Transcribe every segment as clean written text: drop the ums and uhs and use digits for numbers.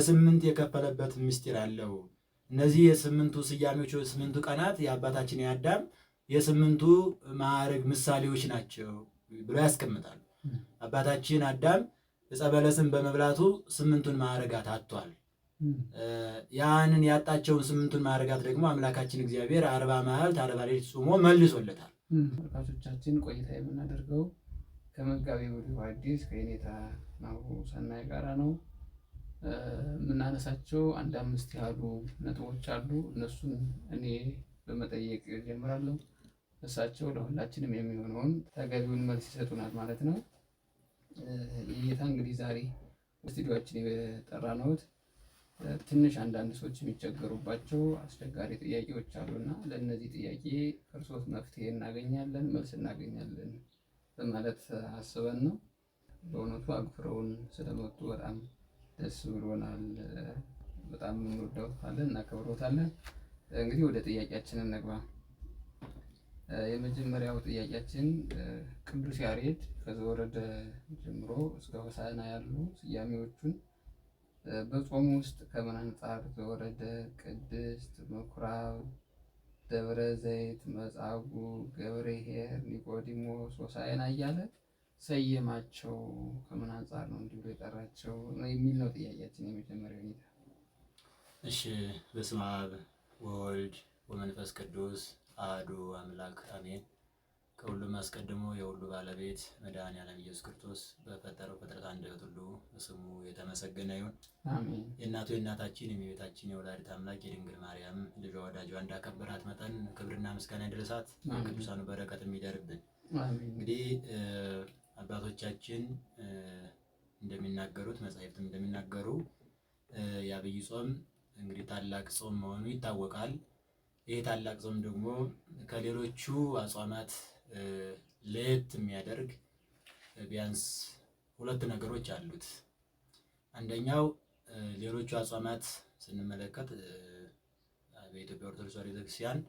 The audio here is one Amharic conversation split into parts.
ስምንት የከፈለበት ምስጢር አለው። እነዚህ የስምንቱ ስያሜዎች ስምንቱ ቀናት የአባታችን የአዳም የስምንቱ ማዕረግ ምሳሌዎች ናቸው ብሎ ያስቀምጣሉ። አባታችን አዳም ዕፀ በለስን በመብላቱ ስምንቱን ማዕረጋት አጥቷል። ያንን ያጣቸውን ስምንቱን ማዕረጋት ደግሞ አምላካችን እግዚአብሔር 40 መዓልት 40 ሌሊት ጾሞ መልሶለታል። ተመልካቾቻችን ቆይታ የምናደርገው ከመጋቤ ብሉይ ሐዲስ ከየኔታ ናሁ ሰናይ ጋራ ነው። የምናነሳቸው አንድ አምስት ያሉ ነጥቦች አሉ። እነሱን እኔ በመጠየቅ ጀምራለሁ። እሳቸው ለሁላችንም የሚሆነውን ተገቢውን መልስ ይሰጡናል ማለት ነው። የጌታ እንግዲህ ዛሬ ስቱዲዮችን የጠራነውት ትንሽ አንዳንድ ሰዎች የሚቸገሩባቸው አስቸጋሪ ጥያቄዎች አሉና ለእነዚህ ጥያቄ ከእርሶት መፍትሄ እናገኛለን፣ መልስ እናገኛለን በማለት አስበን ነው። በእውነቱ አክብረውን ስለመጡ በጣም ደስ ብሎናል። በጣም እንወዳውታለን፣ እናከብሮታለን። እንግዲህ ወደ ጥያቄያችን እንግባ። የመጀመሪያው ጥያቄያችን ቅዱስ ያሬድ ከዘወረደ ጀምሮ እስከ ሆሳዕና ያሉ ስያሜዎቹን በጾሙ ውስጥ ከምን አንጻር ዘወረደ፣ ቅድስት፣ ምኩራብ፣ ደብረ ዘይት፣ መጻጉዕ፣ ገብርኄር፣ ኒቆዲሞስ፣ ሆሳዕና እያለ ሰየማቸው? ከምን አንጻር ነው እንዲህ ብሎ የጠራቸው የሚል ነው ጥያቄያችን የመጀመሪያው ሁኔታ። እሺ፣ በስመ አብ ወወልድ ወመንፈስ ቅዱስ አሐዱ አምላክ አሜን። ከሁሉም አስቀድሞ የሁሉ ባለቤት መድኃኔዓለም ኢየሱስ ክርስቶስ በፈጠረው ፍጥረት አንደበት ሁሉ ስሙ የተመሰገነ ይሁን። የእናቱ የእናታችን የእመቤታችን የወላዲተ አምላክ የድንግል ማርያም ልጇ ወዳጇ እንዳከበራት መጠን ክብርና ምስጋና ይድረሳት፣ የቅዱሳኑ በረከት የሚደርብን። እንግዲህ አባቶቻችን እንደሚናገሩት መጻሕፍትም እንደሚናገሩ የዐቢይ ጾም እንግዲህ ታላቅ ጾም መሆኑ ይታወቃል። ይህ ታላቅ ጾም ደግሞ ከሌሎቹ አጽዋማት ለየት የሚያደርግ ቢያንስ ሁለት ነገሮች አሉት። አንደኛው ሌሎቹ አጽዋማት ስንመለከት በኢትዮጵያ ኦርቶዶክስ ተዋሕዶ ቤተክርስቲያን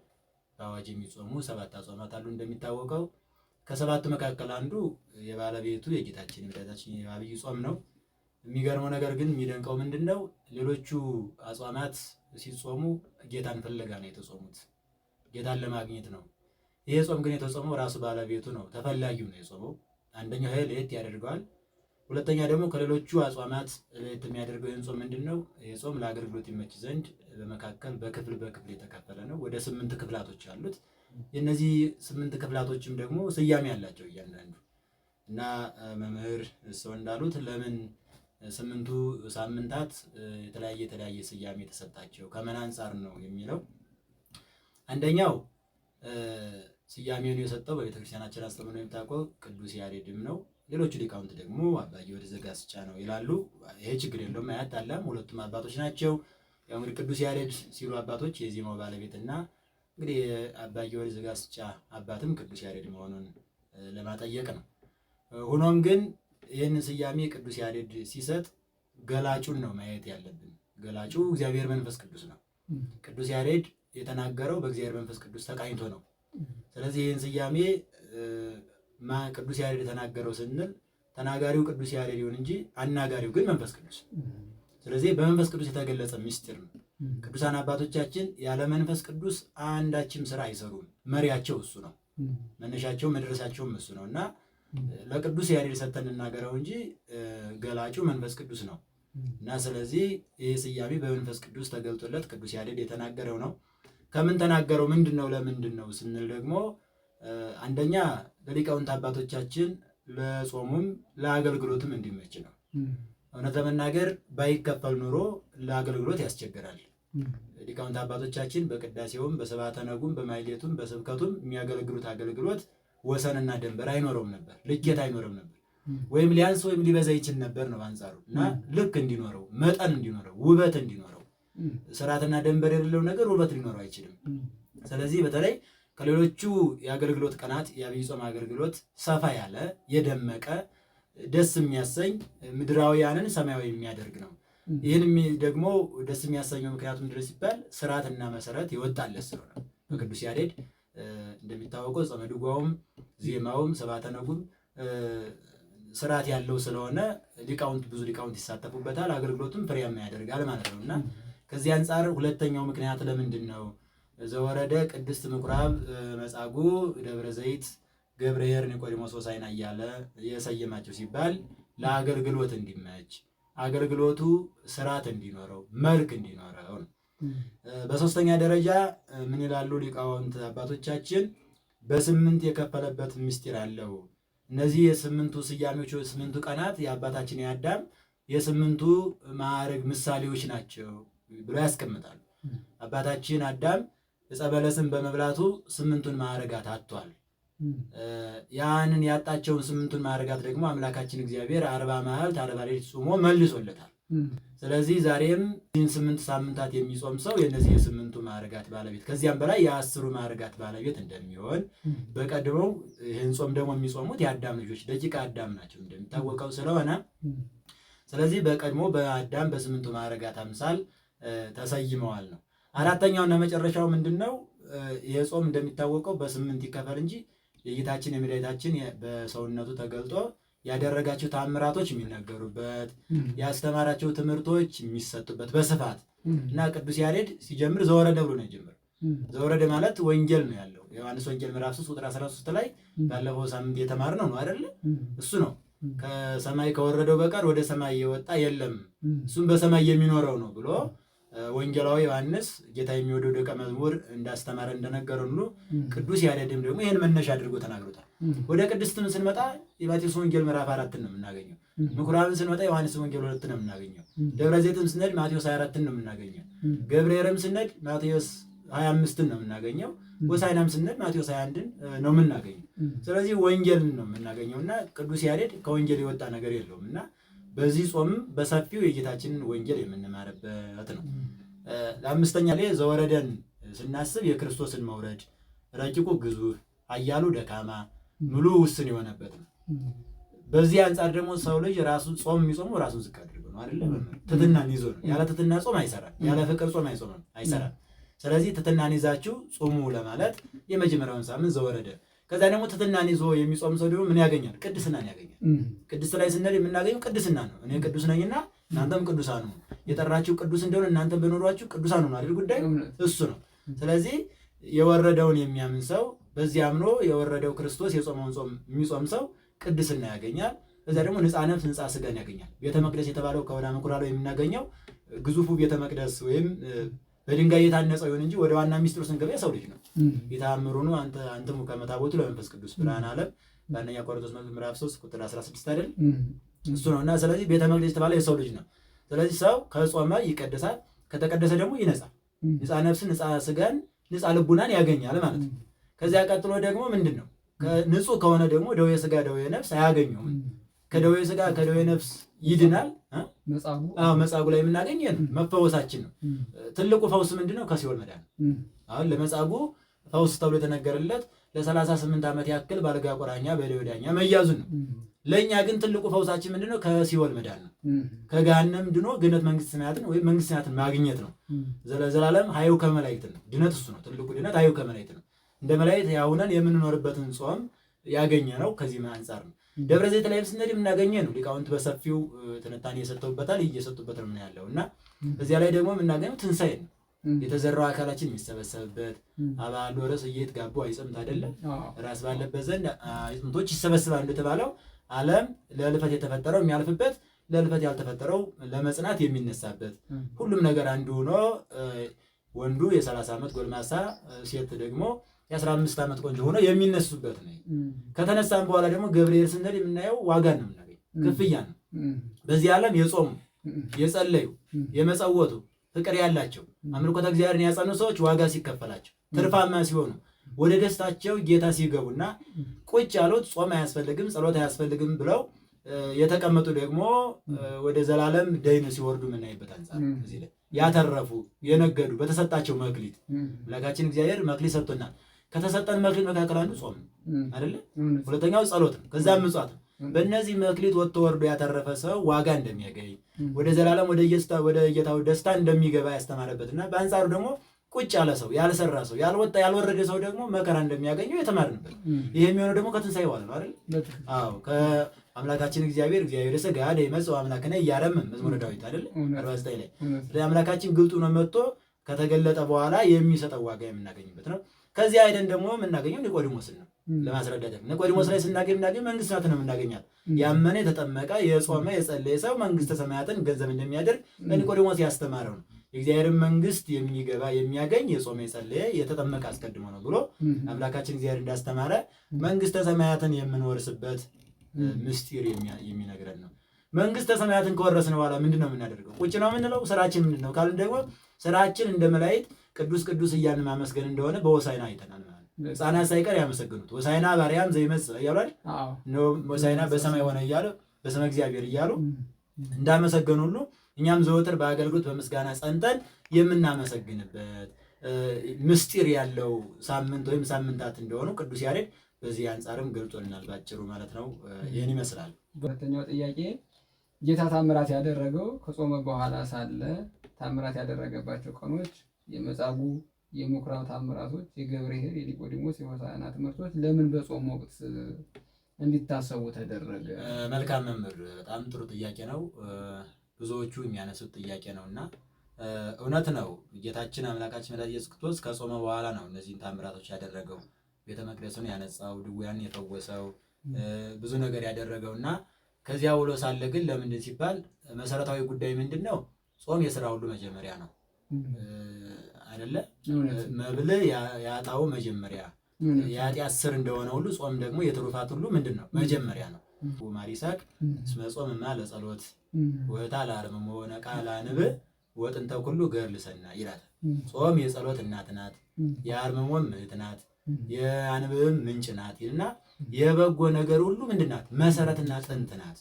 በአዋጅ የሚጾሙ ሰባት አጽዋማት አሉ። እንደሚታወቀው ከሰባቱ መካከል አንዱ የባለቤቱ የጌታችን የመድኃኒታችን የዐቢይ ጾም ነው። የሚገርመው ነገር ግን የሚደንቀው ምንድን ነው? ሌሎቹ አጽዋማት ሲጾሙ ጌታን ፍለጋ ነው የተጾሙት፣ ጌታን ለማግኘት ነው። ይሄ ጾም ግን የተጾመው ራሱ ባለቤቱ ነው፣ ተፈላጊው ነው የጾመው። አንደኛው ይሄ ለየት ያደርገዋል። ሁለተኛ ደግሞ ከሌሎቹ አጽዋማት ለየት የሚያደርገው ይህን ጾም ምንድን ነው? ይህ ጾም ለአገልግሎት ይመች ዘንድ በመካከል በክፍል በክፍል የተከፈለ ነው። ወደ 8 ክፍላቶች አሉት። የእነዚህ 8 ክፍላቶችም ደግሞ ስያሜ አላቸው እያንዳንዱ እና መምህር ሰው እንዳሉት ለምን 8ቱ ሳምንታት የተለያየ የተለያየ ስያሜ የተሰጣቸው ከምን አንጻር ነው የሚለው፣ አንደኛው ስያሜውን የሰጠው በቤተክርስቲያናችን አስተምህሮ የሚታወቀው ቅዱስ ያሬድም ነው። ሌሎቹ ሊቃውንት ደግሞ አባ ጊዮርጊስ ዘጋስጫ ነው ይላሉ። ይሄ ችግር የለውም፣ አያጣላም። ሁለቱም አባቶች ናቸው። ያው እንግዲህ ቅዱስ ያሬድ ሲሉ አባቶች የዜማው ባለቤትና እንግዲህ አባ ጊዮርጊስ ዘጋስጫ አባትም ቅዱስ ያሬድ መሆኑን ለማጠየቅ ነው። ሆኖም ግን ይህንን ስያሜ ቅዱስ ያሬድ ሲሰጥ ገላጩን ነው ማየት ያለብን። ገላጩ እግዚአብሔር መንፈስ ቅዱስ ነው። ቅዱስ ያሬድ የተናገረው በእግዚአብሔር መንፈስ ቅዱስ ተቃኝቶ ነው። ስለዚህ ይህን ስያሜ ቅዱስ ያሬድ የተናገረው ስንል ተናጋሪው ቅዱስ ያሬድ ይሁን እንጂ አናጋሪው ግን መንፈስ ቅዱስ። ስለዚህ በመንፈስ ቅዱስ የተገለጸ ምስጢር ነው። ቅዱሳን አባቶቻችን ያለ መንፈስ ቅዱስ አንዳችም ስራ አይሰሩም። መሪያቸው እሱ ነው፣ መነሻቸው መድረሳቸውም እሱ ነው እና ለቅዱስ ያሬድ ሰጥተን እንናገረው እንጂ ገላጩ መንፈስ ቅዱስ ነው እና ስለዚህ ይህ ስያሜ በመንፈስ ቅዱስ ተገልጦለት ቅዱስ ያሬድ የተናገረው ነው። ከምን ተናገረው? ምንድን ነው? ለምንድን ነው ስንል ደግሞ አንደኛ ለሊቃውንት አባቶቻችን ለጾሙም ለአገልግሎትም እንዲመች ነው። እውነት ለመናገር ባይከፈል ኑሮ ለአገልግሎት ያስቸግራል። ሊቃውንት አባቶቻችን በቅዳሴውም በስብሐተ ነጉም በማሕሌቱም በስብከቱም የሚያገለግሉት አገልግሎት ወሰንና ደንበር አይኖረውም ነበር፣ ልኬት አይኖረውም ነበር። ወይም ሊያንስ ወይም ሊበዛ ይችል ነበር ነው አንጻሩ እና ልክ እንዲኖረው መጠን እንዲኖረው ውበት እንዲኖረው ስርዓትና ደንበር የሌለው ነገር ውበት ሊኖረው አይችልም። ስለዚህ በተለይ ከሌሎቹ የአገልግሎት ቀናት የዐቢይ ጾም አገልግሎት ሰፋ ያለ የደመቀ ደስ የሚያሰኝ ምድራውያንን ሰማያዊ የሚያደርግ ነው። ይህን ደግሞ ደስ የሚያሰኘው ምክንያቱም ድረስ ሲባል ስርዓትና መሰረት የወጣለት ስለሆነ በቅዱስ ያሬድ እንደሚታወቀው ጾመ ድጓውም ዜማውም ስብሐተ ነጉም ስርዓት ያለው ስለሆነ ሊቃውንት ብዙ ሊቃውንት ይሳተፉበታል፣ አገልግሎቱም ፍሬያማ ያደርጋል ማለት ነው። እና ከዚህ አንጻር ሁለተኛው ምክንያት ለምንድን ነው ዘወረደ ቅድስት ምኩራብ መጻጉዕ ደብረ ዘይት ገብርኄር ኒቆዲሞስ ሆሳዕና እያለ የሰየማቸው ሲባል ለአገልግሎት እንዲመች፣ አገልግሎቱ ስርዓት እንዲኖረው፣ መልክ እንዲኖረው ነው። በሶስተኛ ደረጃ ምን ይላሉ ሊቃውንት አባቶቻችን? በስምንት የከፈለበት ምስጢር አለው። እነዚህ የስምንቱ ስያሜዎች፣ ስምንቱ ቀናት የአባታችን የአዳም የስምንቱ ማዕረግ ምሳሌዎች ናቸው ብሎ ያስቀምጣሉ። አባታችን አዳም ዕፀ በለስን በመብላቱ ስምንቱን ማዕረጋት አጥቷል። ያንን ያጣቸውን ስምንቱን ማዕረጋት ደግሞ አምላካችን እግዚአብሔር 40 መዓልት 40 ሌሊት ጾሞ መልሶለታል። ስለዚህ ዛሬም ይህን 8 ሳምንታት የሚጾም ሰው የነዚህ የስምንቱ ማዕረጋት ባለቤት፣ ከዚያም በላይ የ10 ማዕረጋት ባለቤት እንደሚሆን፣ በቀድሞው ይህን ጾም ደግሞ የሚጾሙት የአዳም ልጆች ደቂቀ አዳም ናቸው እንደሚታወቀው ስለሆነ፣ ስለዚህ በቀድሞ በአዳም በስምንቱ ማዕረጋት አምሳል ተሰይመዋል ነው። አራተኛውና መጨረሻው ምንድነው? ይህ ጾም እንደሚታወቀው በስምንት ይከፈል እንጂ የጌታችን የመድኃኒታችን በሰውነቱ ተገልጦ ያደረጋቸው ተአምራቶች የሚነገሩበት፣ ያስተማራቸው ትምህርቶች የሚሰጡበት በስፋት። እና ቅዱስ ያሬድ ሲጀምር ዘወረደ ብሎ ነው የጀመረው። ዘወረደ ማለት ወንጌል ነው ያለው። ዮሐንስ ወንጌል ምዕራፍ 3 ቁጥር 13 ላይ ባለፈው ሳምንት የተማርነው ነው አይደለ? እሱ ነው። ከሰማይ ከወረደው በቀር ወደ ሰማይ የወጣ የለም፣ እሱም በሰማይ የሚኖረው ነው ብሎ ወንጌላዊ ዮሐንስ ጌታ የሚወደው ደቀ መዝሙር እንዳስተማረ እንደነገረን ሁሉ ቅዱስ ያሬድም ደግሞ ይሄን መነሻ አድርጎ ተናግሮታል። ወደ ቅድስትም ስንመጣ የማቴዎስ ወንጌል ምዕራፍ 4 ነው የምናገኘው። ምኩራብን ስንመጣ ዮሐንስ ወንጌል 2 ነው የምናገኘው። ደብረ ዘይትም ስንሄድ ማቴዎስ 24 ነው የምናገኘው። ገብርኄርም ስንሄድ ማቴዎስ 25 ነው የምናገኘው። ሆሳዕናም ስንሄድ ማቴዎስ 21 ነው የምናገኘው። ስለዚህ ወንጌልን ነው የምናገኘውና ቅዱስ ያሬድ ከወንጌል የወጣ ነገር የለውም። እና በዚህ ጾም በሰፊው የጌታችንን ወንጌል የምንማርበት ነው። ለአምስተኛ ላይ ዘወረደን ስናስብ የክርስቶስን መውረድ፣ ረቂቁ ግዙፍ፣ ኃያሉ ደካማ፣ ምሉ ውስን የሆነበት ነው። በዚህ አንጻር ደግሞ ሰው ልጅ ራሱን ጾም የሚጾመው ራሱን ዝቅ አድርጎ ነው አይደለ? ትሕትናን ይዞ ነው። ያለ ትሕትና ጾም አይሰራም። ያለ ፍቅር ጾም አይሰራም። ስለዚህ ትሕትናን ይዛችሁ ጾሙ ለማለት የመጀመሪያውን ሳምንት ዘወረደ። ከዛ ደግሞ ትሕትናን ይዞ የሚጾም ሰው ደግሞ ምን ያገኛል? ቅድስናን ያገኛል። ቅድስት ላይ ስንል የምናገኘው ቅድስና ነው። እኔ ቅዱስ ነኝና እናንተም ቅዱሳን ሁኑ። የጠራችሁ ቅዱስ እንደሆነ እናንተም በኖሯችሁ ቅዱሳን ሁኑ አይደል? ጉዳዩ እሱ ነው። ስለዚህ የወረደውን የሚያምን ሰው፣ በዚህ አምኖ የወረደው ክርስቶስ የጾመውን ጾም የሚጾም ሰው ቅድስና ያገኛል። ከዛ ደግሞ ንጽሐ ነፍስ ንጽሐ ሥጋን ያገኛል። ቤተ መቅደስ የተባለው ከወዳ ምኩራብ ላይ የምናገኘው ግዙፉ ቤተ መቅደስ ወይም በድንጋይ የታነጸው ይሁን እንጂ ወደ ዋና ሚስጥሩ ስንገባ የሰው ልጅ ነው። የተአምሩኑ አንተ አንተሙ ከመታቦቱ ለመንፈስ ቅዱስ ብርሃነ ዓለም በአንደኛ ቆሮንቶስ ምዕራፍ 3 ቁጥር 16 አይደል? እሱ ነውና ስለዚህ ቤተ መቅደስ የተባለው የሰው ልጅ ነው። ስለዚህ ሰው ከጾመ ይቀደሳል፣ ከተቀደሰ ደግሞ ይነጻል። ንጽሐ ነፍስን፣ ንጽሐ ሥጋን፣ ንጽሐ ልቡናን ያገኛል ማለት ነው። ከዚያ ቀጥሎ ደግሞ ምንድነው? ንጹህ ከሆነ ደግሞ ደዌ ሥጋ ደዌ ነፍስ አያገኘውም። ከደዌ ሥጋ ከደዌ ነፍስ ይድናል። አዎ መጻጉዕ ላይ የምናገኘው ነው፣ መፈወሳችን ነው። ትልቁ ፈውስ ምንድነው? ከሲኦል መዳን። አሁን ለመጻጉዕ ፈውስ ተብሎ የተነገረለት ለ38 ዓመት ያክል ባልጋ ቁራኛ በደዌ ዳኛ መያዙን ነው። ለኛ ግን ትልቁ ፈውሳችን ምንድነው? ከሲኦል መዳን ነው። ከገሃነም ድኖ ገነት መንግስተ ሰማያትን ወይም መንግስተ ሰማያትን ማግኘት ነው። ዘላለም ኃይው ከመላእክት ነው። ድነት እሱ ነው። ትልቁ ድነት ኃይው ከመላእክት ነው። እንደ መላእክት ያውነን የምንኖርበትን ጾም ያገኘነው ከዚህ አንፃር ነው። ደብረ ዘይት ላይም ስንሄድ የምናገኘው ነው። ሊቃውንት በሰፊው ትንታኔ የሰጠውበታል፣ እየሰጡበት ነው ያለው። እና እዚያ ላይ ደግሞ የምናገኘው ትንሳኤ ነው። የተዘራው አካላችን የሚሰበሰብበት አባሉ ርዕስ እየተጋቡ አይጽምት አይደለ? ራስ ባለበት ዘንድ አይጽምቶች ይሰበስባሉ እንደተባለው ዓለም ለልፈት የተፈጠረው የሚያልፍበት፣ ለልፈት ያልተፈጠረው ለመጽናት የሚነሳበት፣ ሁሉም ነገር አንዱ ሆኖ ወንዱ የ30 ዓመት ጎልማሳ ሴት ደግሞ የ15 ዓመት ቆንጆ ሆኖ የሚነሱበት ነው። ከተነሳን በኋላ ደግሞ ገብርኤል ስንል የምናየው ዋጋ ነው የምናገኘው፣ ክፍያ ነው። በዚህ ዓለም የጾሙ፣ የጸለዩ፣ የመጸወቱ፣ ፍቅር ያላቸው፣ አምልኮተ እግዚአብሔርን ያጸኑ ሰዎች ዋጋ ሲከፈላቸው ትርፋማ ሲሆኑ ወደ ደስታቸው ጌታ ሲገቡና ቁጭ ያሉት ጾም አያስፈልግም ጸሎት አያስፈልግም ብለው የተቀመጡ ደግሞ ወደ ዘላለም ደይን ሲወርዱ የምናይበት አንፃር እዚህ ላይ ያተረፉ፣ የነገዱ በተሰጣቸው መክሊት። አምላካችን እግዚአብሔር መክሊት ሰጥቶናል። ከተሰጠን መክሊት መካከል አንዱ ጾም ነው አይደለ? ሁለተኛው ጸሎት ነው፣ ከዛም ምጽዋት ነው። በእነዚህ መክሊት ወጥቶ ወርዶ ያተረፈ ሰው ዋጋ እንደሚያገኝ፣ ወደ ዘላለም ወደ ጌታው ደስታ እንደሚገባ ያስተማረበትና በአንጻሩ ደግሞ ቁጭ ያለ ሰው፣ ያልሰራ ሰው፣ ያልወጣ ያልወረደ ሰው ደግሞ መከራ እንደሚያገኘው የተማርንበት። ይሄ የሚሆነው ደግሞ ከትንሣኤ በኋላ ነው አይደል? አዎ። አምላካችን እግዚአብሔር እግዚአብሔር ሥጋ ይመጽእ አምላክነ እያረምም መዝሙረ ዳዊት አይደል 49 ላይ አምላካችን ግልጡ ነው መጥቶ ከተገለጠ በኋላ የሚሰጠው ዋጋ የምናገኝበት ነው። ከዚያ አይደን ደግሞ የምናገኘው ኒቆዲሞስን ነው። ለማስረዳት ኒቆዲሞስ ላይ ስናገኝ የምናገኘው መንግስተ ሰማያትን ነው የምናገኛት። ያመነ የተጠመቀ የጾመ የጸለየ ሰው መንግስተ ሰማያትን ገንዘብ እንደሚያደርግ ለኒቆዲሞስ ያስተማረው ነው። የእግዚአብሔርን መንግስት የሚገባ የሚያገኝ የጾመ የጸለየ የተጠመቀ አስቀድሞ ነው ብሎ አምላካችን እግዚአብሔር እንዳስተማረ መንግስተ ሰማያትን የምንወርስበት ምስጢር የሚነግረን ነው። መንግስተ ሰማያትን ከወረስን በኋላ ምንድን ነው የምናደርገው? ቁጭ ነው የምንለው? ስራችን ምንድን ነው ካልን ደግሞ ስራችን እንደ መላእክት ቅዱስ ቅዱስ እያልን ማመስገን እንደሆነ በሆሳዕና አይተናል ማለት ነው። ሕፃናት ሳይቀር ያመሰግኑት ሆሳዕና በአርያም ዘይመጽእ እያሉ አይደል? ሆሳዕና በሰማይ ሆነ እያሉ በስመ እግዚአብሔር እያሉ እንዳመሰገኑ ሁሉ እኛም ዘወትር በአገልግሎት በምስጋና ጸንተን የምናመሰግንበት ምስጢር ያለው ሳምንት ወይም ሳምንታት እንደሆኑ ቅዱስ ያሬድ በዚህ አንጻርም ገልጦልናል ባጭሩ ማለት ነው። ይህን ይመስላል። ሁለተኛው ጥያቄ ጌታ ታምራት ያደረገው ከጾመ በኋላ ሳለ ታምራት ያደረገባቸው ቀኖች የመጻጉዕ፣ የምኩራብ ታምራቶች፣ የገብርኄር፣ የኒቆዲሞስ፣ የሆሳዕና ትምህርቶች ለምን በጾም ወቅት እንዲታሰቡ ተደረገ? መልካም መምህር፣ በጣም ጥሩ ጥያቄ ነው። ብዙዎቹ የሚያነሱት ጥያቄ ነው እና እውነት ነው። ጌታችን አምላካችን መድኃኒታችን ኢየሱስ ክርስቶስ ከጾመ በኋላ ነው እነዚህን ታምራቶች ያደረገው። ቤተ መቅደሱን ያነጻው፣ ድውያን የፈወሰው፣ ብዙ ነገር ያደረገው እና ከዚያ ውሎ ሳለ ግን ለምንድን ሲባል መሰረታዊ ጉዳይ ምንድን ነው? ጾም የስራ ሁሉ መጀመሪያ ነው አይደለ? መብል ያጣው መጀመሪያ የኃጢአት ስር እንደሆነ ሁሉ ጾም ደግሞ የትሩፋት ሁሉ ምንድን ነው መጀመሪያ ነው። ማር ይስሐቅ እስመ ጾምማ ለጸሎት ወታ ለአርምሞ ነቃ ለአንብ ወጥንተ ኩሉ ገድል ሰናይ ይላል። ጾም የጸሎት እናት ናት፣ የአርምሞም እህት ናት፣ የአንብብም ምንጭ ናት ይልና የበጎ ነገር ሁሉ ምንድን ናት? መሰረትና ጥንት ናት።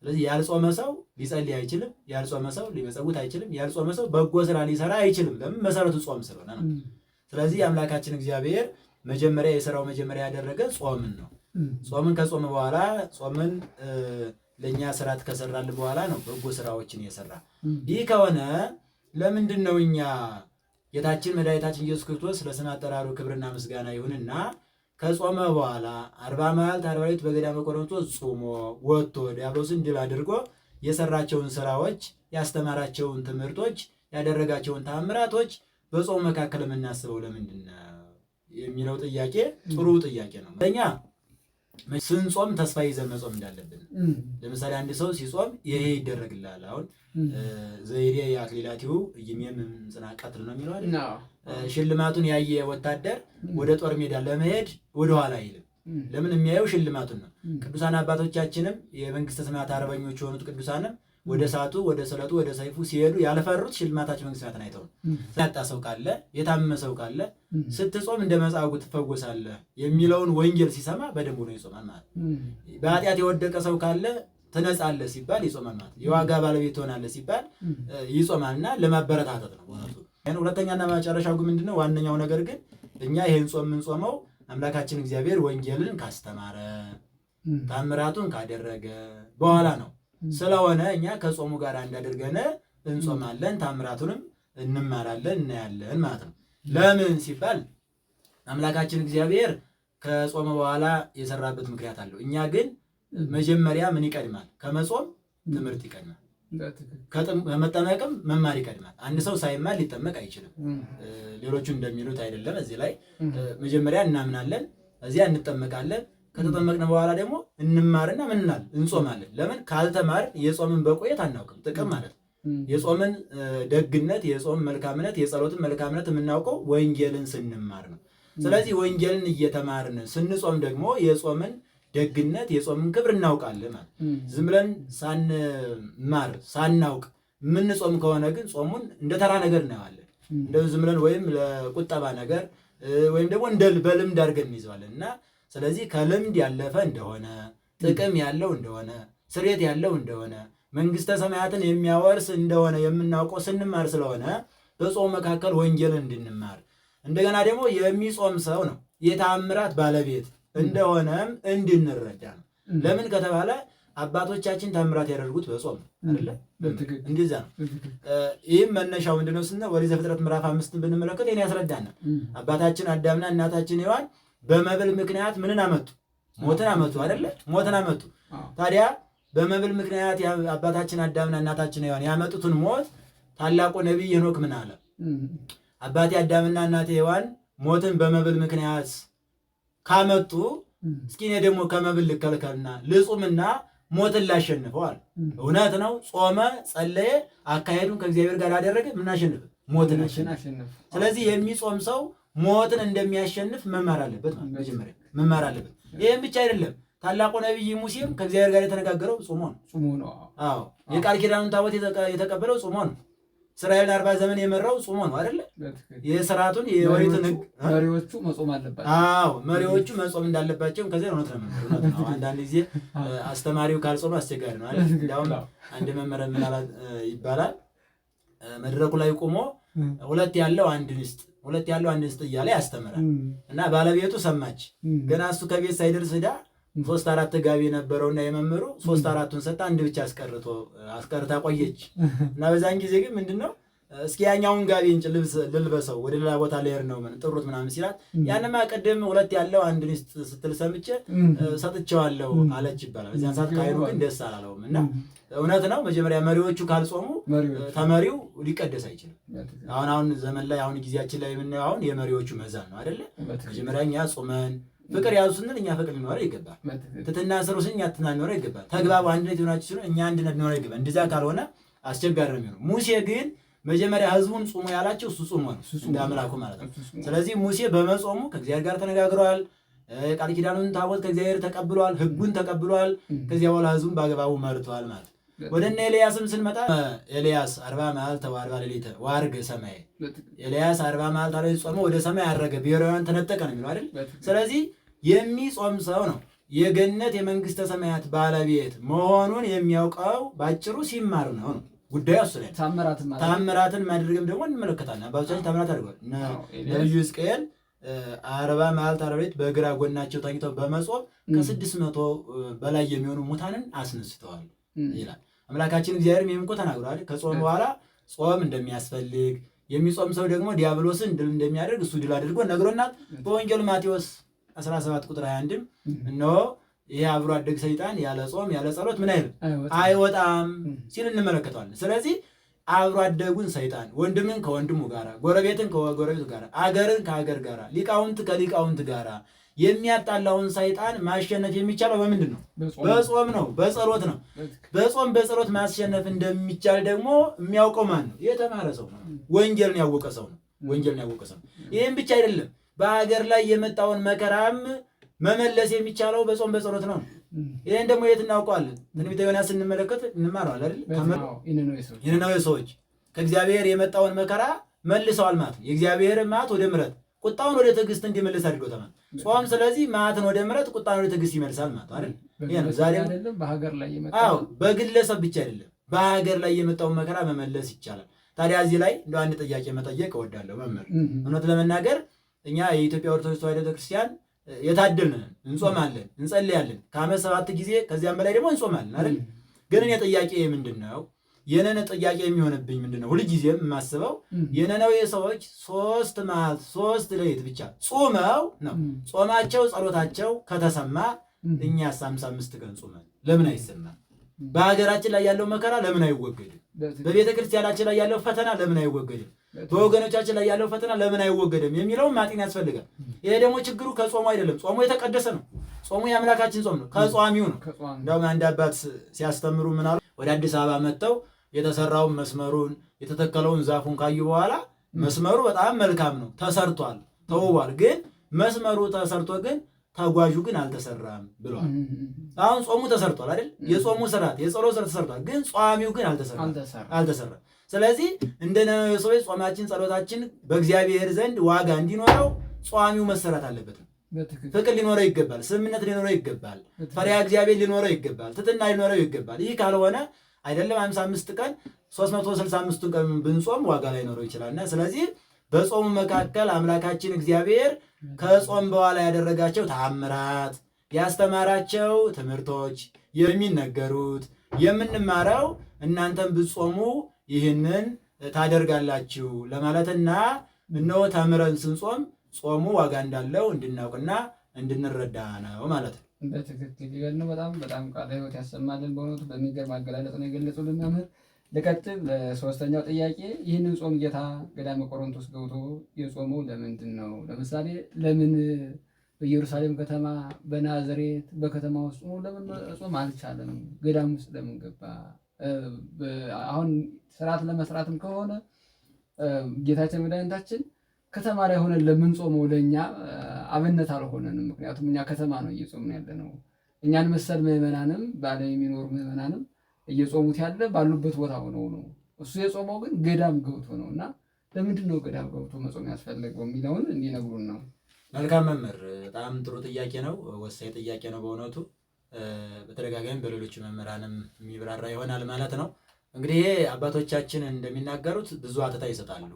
ስለዚህ ያልጾመ ሰው ሊጸልይ አይችልም። ያልጾመ ሰው ሊመጸውት አይችልም። ያልጾመ ሰው በጎ ስራ ሊሰራ አይችልም። ለምን? መሰረቱ ጾም ስለሆነ ነው። ስለዚህ አምላካችን እግዚአብሔር መጀመሪያ የስራው መጀመሪያ ያደረገ ጾምን ነው። ጾምን ከጾመ በኋላ ጾምን ለእኛ ስርዓት ከሰራልን በኋላ ነው በጎ ስራዎችን የሰራ። ይህ ከሆነ ለምንድን ነው እኛ ጌታችን መድኃኒታችን ኢየሱስ ክርስቶስ ለስም አጠራሩ ክብርና ምስጋና ይሁንና ከጾመ በኋላ 40 መዓልት 40 ሌሊት በገዳመ ቆሮንቶስ ጾሞ ወጥቶ ዲያብሎስን ድል አድርጎ የሰራቸውን ስራዎች፣ ያስተማራቸውን ትምህርቶች፣ ያደረጋቸውን ታምራቶች በጾም መካከል የምናስበው ለምንድን ነው የሚለው ጥያቄ ጥሩ ጥያቄ ነው። ለኛ ስንጾም ተስፋ ይዘን መጾም እንዳለብን። ለምሳሌ አንድ ሰው ሲጾም ይሄ ይደረግልሃል። አሁን ዘይሬ የአክሊላቲሁ ኢይሜም ጽና ቀትል ነው የሚለው አይደል? ሽልማቱን ያየ ወታደር ወደ ጦር ሜዳ ለመሄድ ወደኋላ አይልም። ለምን? የሚያየው ሽልማቱን ነው። ቅዱሳን አባቶቻችንም የመንግስተ ሰማያት አርበኞች የሆኑት ቅዱሳንም ወደ እሳቱ፣ ወደ ስለቱ፣ ወደ ሰይፉ ሲሄዱ ያልፈሩት ሽልማታቸው መንግስተ ሰማያትን አይተው ነው። ያጣ ሰው ካለ፣ የታመመ ሰው ካለ ስትጾም እንደ መጻጉዕ ትፈወሳለህ የሚለውን ወንጌል ሲሰማ በደንብ ነው ይጾማል ማለት ነው። በኃጢአት የወደቀ ሰው ካለ ትነጻለህ ሲባል ይጾማል ማለት ነው። የዋጋ ባለቤት ትሆናለህ ሲባል ይጾማልና ለማበረታታት ነው በእውነቱ። ሁለተኛና መጨረሻው ግን ምንድነው? ዋነኛው ነገር ግን እኛ ይሄን ጾም የምንጾመው አምላካችን እግዚአብሔር ወንጌልን ካስተማረ ታምራቱን ካደረገ በኋላ ነው። ስለሆነ እኛ ከጾሙ ጋር እንዳደርገን እንጾማለን፣ ታምራቱንም እንማራለን፣ እናያለን ማለት ነው። ለምን ሲባል አምላካችን እግዚአብሔር ከጾመ በኋላ የሰራበት ምክንያት አለው። እኛ ግን መጀመሪያ ምን ይቀድማል? ከመጾም ትምህርት ይቀድማል። ከመጠመቅም መማር ይቀድማል። አንድ ሰው ሳይማር ሊጠመቅ አይችልም። ሌሎቹ እንደሚሉት አይደለም። እዚህ ላይ መጀመሪያ እናምናለን፣ እዚያ እንጠመቃለን። ከተጠመቅን በኋላ ደግሞ እንማርና ምን እንላለን? እንጾማለን። ለምን ካልተማርን የጾምን በቆየት አናውቅም፣ ጥቅም ማለት ነው። የጾምን ደግነት፣ የጾምን መልካምነት፣ የጸሎትን መልካምነት የምናውቀው ወንጌልን ስንማር ነው። ስለዚህ ወንጌልን እየተማርን ስንጾም ደግሞ የጾምን ደግነት የጾምን ክብር እናውቃለን ማለት። ዝም ብለን ሳንማር ሳናውቅ የምንጾም ከሆነ ግን ጾሙን እንደ ተራ ነገር እናየዋለን። እንደ ዝም ብለን ወይም ለቁጠባ ነገር ወይም ደግሞ እንደ በልምድ አድርገን እንይዘዋለን። እና ስለዚህ ከልምድ ያለፈ እንደሆነ፣ ጥቅም ያለው እንደሆነ፣ ስርየት ያለው እንደሆነ፣ መንግስተ ሰማያትን የሚያወርስ እንደሆነ የምናውቀው ስንማር ስለሆነ በጾም መካከል ወንጌልን እንድንማር እንደገና ደግሞ የሚጾም ሰው ነው የተአምራት ባለቤት እንደሆነም እንድንረዳ ነው። ለምን ከተባለ አባቶቻችን ታምራት ያደርጉት በጾም ነው አይደለ? እንደዛ ነው። ይህም መነሻው ምንድነው ስንል ኦሪት ዘፍጥረት ምዕራፍ 5 ብንመለከት ይሄን ያስረዳናል። አባታችን አዳምና እናታችን ሔዋን በመብል ምክንያት ምንን አመጡ? ሞትን አመጡ አይደለ? ሞትን አመጡ። ታዲያ በመብል ምክንያት አባታችን አዳምና እናታችን ሔዋን ያመጡትን ሞት ታላቁ ነቢይ ሄኖክ ምን አለ? አባቴ አዳምና እናቴ ሔዋን ሞትን በመብል ምክንያት ካመጡ እስኪ እኔ ደግሞ ከመብል ልከልከልና ልጹምና ሞትን ላሸንፈው አለ። እውነት ነው። ጾመ፣ ጸለየ፣ አካሄዱን ከእግዚአብሔር ጋር አደረገ። ምን አሸንፈ? ሞትን አሸንፈ። ስለዚህ የሚጾም ሰው ሞትን እንደሚያሸንፍ መማር አለበት ማለት መጀመሪያ መማር አለበት። ይህም ብቻ አይደለም። ታላቁ ነቢይ ሙሴም ከእግዚአብሔር ጋር የተነጋገረው ጾሞ ነው። አዎ የቃል ኪዳኑን ታቦት የተቀበለው ጾሞ ነው። እስራኤልን 40 ዘመን የመራው ጾሞ ነው አይደለ? የስርዓቱን የኦሪትን ሕግ መሪዎቹ መጾም አለባቸው። አዎ መሪዎቹ መጾም እንዳለባቸው ከዚያ እውነት ነው። እውነት ነው። አንዳንድ ጊዜ አስተማሪው ካልጾመ አስቸጋሪ ነው አይደል? እንዲያውም አንድ መምህር ምን አለ ይባላል፣ መድረኩ ላይ ቆሞ ሁለት ያለው አንድ ንስጥ፣ ሁለት ያለው አንድ ንስጥ እያለ ያስተምራል። እና ባለቤቱ ሰማች። ገና እሱ ከቤት ሳይደርስ ሄዳ 3 4 ጋቢ ነበረውና የመምህሩ 3 4ቱን ሰጣ፣ አንድ ብቻ አስቀርታ ቆየች። እና በዛን ጊዜ ግን ምንድነው እስኪ ያኛውን ጋቢ እንጭ ልብስ ልልበሰው ወደ ሌላ ቦታ ልሄድ ነው ምን ጥሩት ምናምን ሲላት፣ ያንማ ቅድም ሁለት ያለው አንድ ንስጥ ስትል ሰምቼ ሰጥቼዋለሁ አለች ይባላል። በዚያን ሰዓት ካህኑ ግን ደስ አላለውም። እና እውነት ነው፣ መጀመሪያ መሪዎቹ ካልጾሙ ተመሪው ሊቀደስ አይችልም። አሁን አሁን ዘመን ላይ አሁን ጊዜያችን ላይ የምናየው አሁን የመሪዎቹ መዛል ነው አይደለ? መጀመሪያ እኛ ጾመን ፍቅር ያዙ ስንል እኛ ፍቅር ሊኖረው ይገባል። ትትና ስሩ ስንል እኛ ትትና ሊኖረው ይገባል። ተግባቡ አንድነት ይሆናችሁ ሲሉ እኛ አንድነት ሊኖረው ይገባል። እንደዚያ ካልሆነ አስቸጋሪ ነው የሚሆነው። ሙሴ ግን መጀመሪያ ህዝቡን ጹሙ ያላቸው እሱ ጾሞ ነው፣ እንደ አምላኩ ማለት ነው። ስለዚህ ሙሴ በመጾሙ ከእግዚአብሔር ጋር ተነጋግረዋል። ቃል ኪዳኑን ታቦት ከእግዚአብሔር ተቀብሏል። ህጉን ተቀብሏል። ከዚያ በኋላ ህዝቡን በአግባቡ መርቷል ማለት ነው። ወደ እነ ኤልያስም ስንመጣ ኤልያስ 40 መዓልተ ወአርባ ሌሊተ ወዐርገ ሰማይ፣ ኤልያስ 40 መዓልተ ሌሊት ጾመ፣ ወደ ሰማይ አረገ፣ ብሔራውያን ተነጠቀ ነው የሚለው አይደል? ስለዚህ የሚጾም ሰው ነው የገነት የመንግስተ ሰማያት ባለቤት መሆኑን የሚያውቀው ባጭሩ ሲማር ነው ነው ጉዳዩ እሱ ላይ። ታምራትን ማድረግም ደግሞ እንመለከታለን። አባቶቻችን ታምራት አድርገዋል። ነብዩ ሕዝቅኤል 40 መዓልት 40 ሌሊት በግራ ጎናቸው ተኝተው በመጾም ከ600 በላይ የሚሆኑ ሙታንን አስነስተዋል ይላል። አምላካችን እግዚአብሔርም ይህን እኮ ተናግሯል። ከጾም በኋላ ጾም እንደሚያስፈልግ፣ የሚጾም ሰው ደግሞ ዲያብሎስን ድል እንደሚያደርግ እሱ ድል አድርጎ ነግሮናል። በወንጌሉ ማቴዎስ 17 ቁጥር 21 እነሆ ይሄ አብሮ አደግ ሰይጣን ያለ ጾም ያለ ጸሎት ምን አይልም አይወጣም ሲል እንመለከተዋለን። ስለዚህ አብሮ አደጉን ሰይጣን ወንድምን ከወንድሙ ጋራ፣ ጎረቤትን ከጎረቤቱ ጋራ፣ አገርን ከአገር ጋራ፣ ሊቃውንት ከሊቃውንት ጋራ የሚያጣላውን ሰይጣን ማሸነፍ የሚቻለው በምንድን ነው? በጾም ነው፣ በጸሎት ነው። በጾም በጸሎት ማሸነፍ እንደሚቻል ደግሞ የሚያውቀው ማን ነው? የተማረ ሰው ነው። ወንጌልን ያወቀ ሰው ነው። ወንጌልን ያወቀ ሰው ነው። ይህም ብቻ አይደለም፣ በሀገር ላይ የመጣውን መከራም መመለስ የሚቻለው በጾም በጸሎት ነው። ይህን ደግሞ የት እናውቀዋለን? ትንቢተ ዮናስ ስንመለከት እንማረዋለን አይደል? የነነዌ ሰዎች ከእግዚአብሔር የመጣውን መከራ መልሰዋል ማለት ነው። የእግዚአብሔር መዓት ወደ ምሕረት፣ ቁጣውን ወደ ትዕግስት እንዲመልስ አድርጎታል ማለት ጾም። ስለዚህ መዓትን ወደ ምሕረት፣ ቁጣን ወደ ትዕግስት ይመልሳል ማለት አይደል? ይሄ ነው ዛሬ። በሀገር ላይ አዎ፣ በግለሰብ ብቻ አይደለም፣ በሀገር ላይ የመጣውን መከራ መመለስ ይቻላል። ታዲያ እዚህ ላይ እንደው አንድ ጥያቄ መጠየቅ እወዳለሁ መምህር። እውነት ለመናገር እኛ የኢትዮጵያ ኦርቶዶክስ ተዋሕዶ ቤተክርስቲያን የታደልን እንጾማለን፣ እንጸልያለን ከዓመት 7 ጊዜ ከዚያም በላይ ደግሞ እንጾማለን አይደል? ግን እኔ ጥያቄ ምንድን ነው? የነነ ጥያቄ የሚሆንብኝ ምንድን ነው? ሁልጊዜም የማስበው የነነዌ ሰዎች 3 መዓልት 3 ሌሊት ብቻ ጾመው ነው፣ ጾማቸው ጸሎታቸው ከተሰማ እኛስ 55 ቀን ጾመን ለምን አይሰማም? በሀገራችን ላይ ያለው መከራ ለምን አይወገድም? በቤተ ክርስቲያናችን ላይ ያለው ፈተና ለምን አይወገድም? በወገኖቻችን ላይ ያለው ፈተና ለምን አይወገድም የሚለውን ማጤን ያስፈልጋል። ይሄ ደግሞ ችግሩ ከጾሙ አይደለም። ጾሙ የተቀደሰ ነው። ጾሙ የአምላካችን ጾም ነው፣ ከጿሚው ነው። እንደውም አንድ አባት ሲያስተምሩ ምን አሉ? ወደ አዲስ አበባ መጥተው የተሰራውን መስመሩን የተተከለውን ዛፉን ካዩ በኋላ መስመሩ በጣም መልካም ነው፣ ተሰርቷል፣ ተውቧል። ግን መስመሩ ተሰርቶ ግን ተጓዡ ግን አልተሰራም ብለዋል። አሁን ጾሙ ተሰርቷል አይደል? የጾሙ ስርዓት የጸሎት ስርዓት ተሰርቷል፣ ግን ጿሚው ግን አልተሰራም። ስለዚህ እንደ ነነዌ ሰዎች ጾማችን ጸሎታችን በእግዚአብሔር ዘንድ ዋጋ እንዲኖረው ጿሚው መሰራት አለበት። ፍቅር ሊኖረው ይገባል። ስምምነት ሊኖረው ይገባል። ፈሪሃ እግዚአብሔር ሊኖረው ይገባል። ትሕትና ሊኖረው ይገባል። ይህ ካልሆነ አይደለም 55 ቀን 365ቱን ቀን ብንጾም ዋጋ ላይኖረው ይችላልና፣ ስለዚህ በጾሙ መካከል አምላካችን እግዚአብሔር ከጾም በኋላ ያደረጋቸው ተአምራት፣ ያስተማራቸው ትምህርቶች የሚነገሩት የምንማረው እናንተም ብትጾሙ ይህንን ታደርጋላችሁ ለማለትና እነሆ ተምረን ስንጾም ጾሙ ዋጋ እንዳለው እንድናውቅና እንድንረዳ ነው ማለት ነው። በትክክል ይበል ነው። በጣም በጣም ቃለ ሕይወት ያሰማልን። በእውነቱ በሚገርም አገላለጽ ነው የገለጹልን መምህር። ልቀጥል። ሶስተኛው ጥያቄ ይህንን ጾም ጌታ ገዳመ ቆሮንቶስ ገብቶ የጾመው ለምንድን ነው? ለምሳሌ ለምን በኢየሩሳሌም ከተማ በናዝሬት በከተማ ውስጥ ሆኖ ለምን ጾም አልቻለም? ገዳም ውስጥ ለምን ገባ? አሁን ስርዓት ለመስራትም ከሆነ ጌታችን መድኃኒታችን ከተማ ላይ ሆነን ለምንጾመው ለእኛ አብነት አልሆነንም። ምክንያቱም እኛ ከተማ ነው እየጾምን ያለ ነው። እኛን መሰል ምዕመናንም በዓለም የሚኖሩ ምዕመናንም እየጾሙት ያለ ባሉበት ቦታ ሆነው ነው። እሱ የጾመው ግን ገዳም ገብቶ ነው። እና ለምንድን ነው ገዳም ገብቶ መጾም ያስፈለገው የሚለውን እንዲነግሩን ነው። መልካም መምህር፣ በጣም ጥሩ ጥያቄ ነው። ወሳኝ ጥያቄ ነው በእውነቱ። በተደጋጋሚ በሌሎች መምህራንም የሚብራራ ይሆናል ማለት ነው። እንግዲህ ይሄ አባቶቻችን እንደሚናገሩት ብዙ አተታ ይሰጣሉ።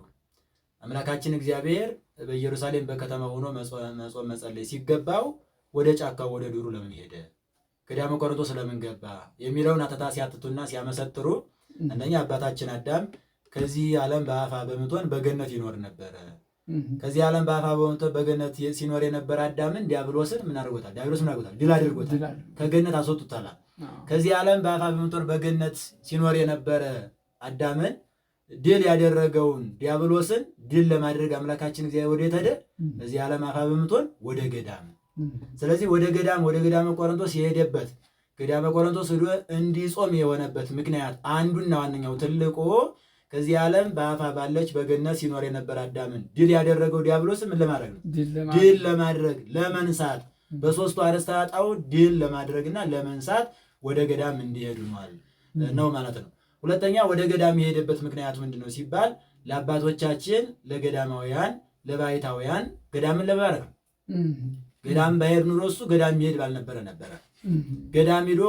አምላካችን እግዚአብሔር በኢየሩሳሌም በከተማ ሆኖ መጾም መጸለይ ሲገባው ወደ ጫካው ወደ ዱሩ ለምን ሄደ? ገዳመ ቆሮንቶስ ለምን ገባ? የሚለውን አተታ ሲያትቱና ሲያመሰጥሩ አንደኛ አባታችን አዳም ከዚህ ዓለም በአፋ በምትሆን በገነት ይኖር ነበረ። ከዚህ ዓለም በአፋ በምትሆን በገነት ሲኖር የነበረ አዳምን ዲያብሎስን ምን አድርጎታል? ዲያብሎስ ምን አድርጎታል? ድል አድርጎታል። ከገነት አስወጥቶታል። ከዚህ ዓለም በአፋ በምትሆን በገነት ሲኖር የነበረ አዳምን ድል ያደረገውን ዲያብሎስን ድል ለማድረግ አምላካችን እግዚአብሔር ወዴት ሄደ? በዚህ ዓለም አፋ በምትሆን ወደ ገዳም። ስለዚህ ወደ ገዳም ወደ ገዳመ ቆሮንቶስ የሄደበት ገዳመ ቆሮንቶስ ሄዶ እንዲጾም የሆነበት ምክንያት አንዱና ዋነኛው ትልቁ ከዚህ ዓለም በአፋ ባለች በገነት ሲኖር የነበረ አዳምን ድል ያደረገው ዲያብሎስን ምን ለማድረግ ነው? ድል ለማድረግ ለመንሳት፣ በሶስቱ አርእስተ ኃጣውእ ድል ለማድረግና ለመንሳት ወደ ገዳም እንዲሄዱ ነው ማለት ነው። ሁለተኛ ወደ ገዳም የሄደበት ምክንያቱ ምንድን ነው ሲባል ለአባቶቻችን ለገዳማውያን ለባይታውያን ገዳምን ለመባረክ ነው። ገዳም ባይሄድ ኑሮ እሱ ገዳም ይሄድ ባልነበረ ነበረ። ገዳም ሂዶ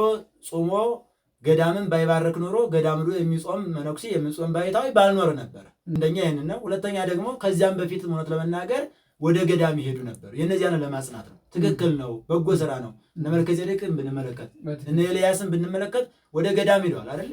ጾሞ ገዳምን ባይባረክ ኑሮ ገዳም ሂዶ የሚጾም መነኩሴ የሚጾም ባይታዊ ባልኖረ ነበረ። አንደኛ ይህንን ነው። ሁለተኛ ደግሞ ከዚያም በፊት እውነት ለመናገር ወደ ገዳም ይሄዱ ነበር። የእነዚያን ለማጽናት ነው። ትክክል ነው። በጎ ስራ ነው። እነ መልከጼዴቅን ብንመለከት እነ ኤልያስን ብንመለከት ወደ ገዳም ሄደዋል አይደል?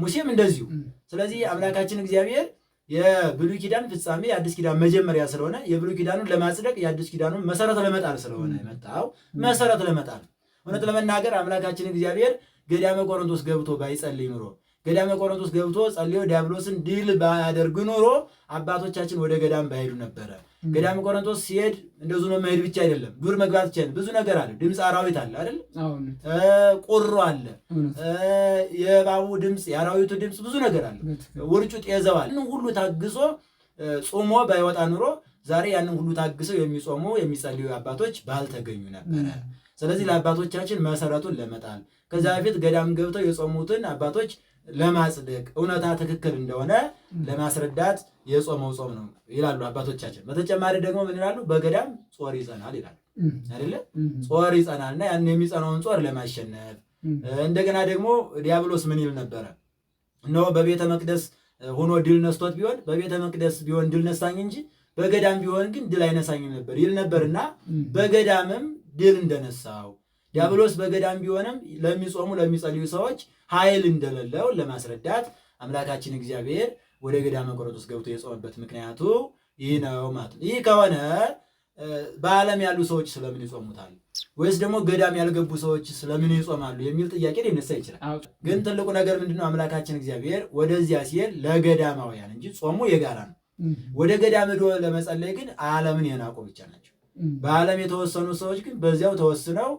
ሙሴም እንደዚሁ። ስለዚህ አምላካችን እግዚአብሔር የብሉይ ኪዳን ፍጻሜ የአዲስ ኪዳን መጀመሪያ ስለሆነ የብሉይ ኪዳኑን ለማጽደቅ የአዲስ ኪዳኑን መሰረት ለመጣል ስለሆነ የመጣው መሰረት ለመጣል። እውነት ለመናገር አምላካችን እግዚአብሔር ገዳመ ቆሮንቶስ ገብቶ ባይጸልይ ኑሮ ገዳመ ቆሮንቶስ ገብቶ ጸልዮ ዲያብሎስን ድል ባያደርግ ኑሮ አባቶቻችን ወደ ገዳም ባይሄዱ ነበረ። ገዳመ ቆሮንቶስ ሲሄድ እንደዚሁ ነው መሄድ ብቻ አይደለም፣ ዱር መግባት ብቻ ብዙ ነገር አለ። ድምፅ አራዊት አለ አይደል? ቁሮ አለ፣ የእባቡ ድምፅ፣ የአራዊቱ ድምፅ፣ ብዙ ነገር አለ። ውርጩ ጤዘው አለ። ሁሉ ታግሶ ጾሞ ባይወጣ ኑሮ ዛሬ ያንን ሁሉ ታግሰው የሚጾሙ የሚጸልዩ አባቶች ባልተገኙ ነበረ። ስለዚህ ለአባቶቻችን መሰረቱን ለመጣል ከዚያ በፊት ገዳም ገብተው የጾሙትን አባቶች ለማጽደቅ እውነታ ትክክል እንደሆነ ለማስረዳት የጾመው ጾም ነው ይላሉ አባቶቻችን። በተጨማሪ ደግሞ ምን ይላሉ? በገዳም ጾር ይጸናል ይላሉ አይደለ? ጾር ይጸናል እና ያን የሚጸናውን ጾር ለማሸነፍ እንደገና ደግሞ ዲያብሎስ ምን ይል ነበረ? እነሆ በቤተ መቅደስ ሆኖ ድል ነስቶት ቢሆን በቤተ መቅደስ ቢሆን ድል ነሳኝ እንጂ በገዳም ቢሆን ግን ድል አይነሳኝም ነበር ይል ነበርና በገዳምም ድል እንደነሳው ዲያብሎስ በገዳም ቢሆንም ለሚጾሙ ለሚጸልዩ ሰዎች ኃይል እንደሌለው ለማስረዳት አምላካችን እግዚአብሔር ወደ ገዳመ ቆሮንቶስ ገብቶ የጾመበት ምክንያቱ ይህ ነው ማለት ነው። ይህ ከሆነ በዓለም ያሉ ሰዎች ስለምን ይጾሙታል? ወይስ ደግሞ ገዳም ያልገቡ ሰዎች ስለምን ይጾማሉ? የሚል ጥያቄ ሊነሳ ይችላል። ግን ትልቁ ነገር ምንድነው? አምላካችን እግዚአብሔር ወደዚያ ሲሄድ ለገዳማውያን እንጂ ጾሙ የጋራ ነው። ወደ ገዳም ሄዶ ለመጸለይ ግን ዓለምን የናቁ ብቻ ናቸው። በዓለም የተወሰኑ ሰዎች ግን በዚያው ተወስነው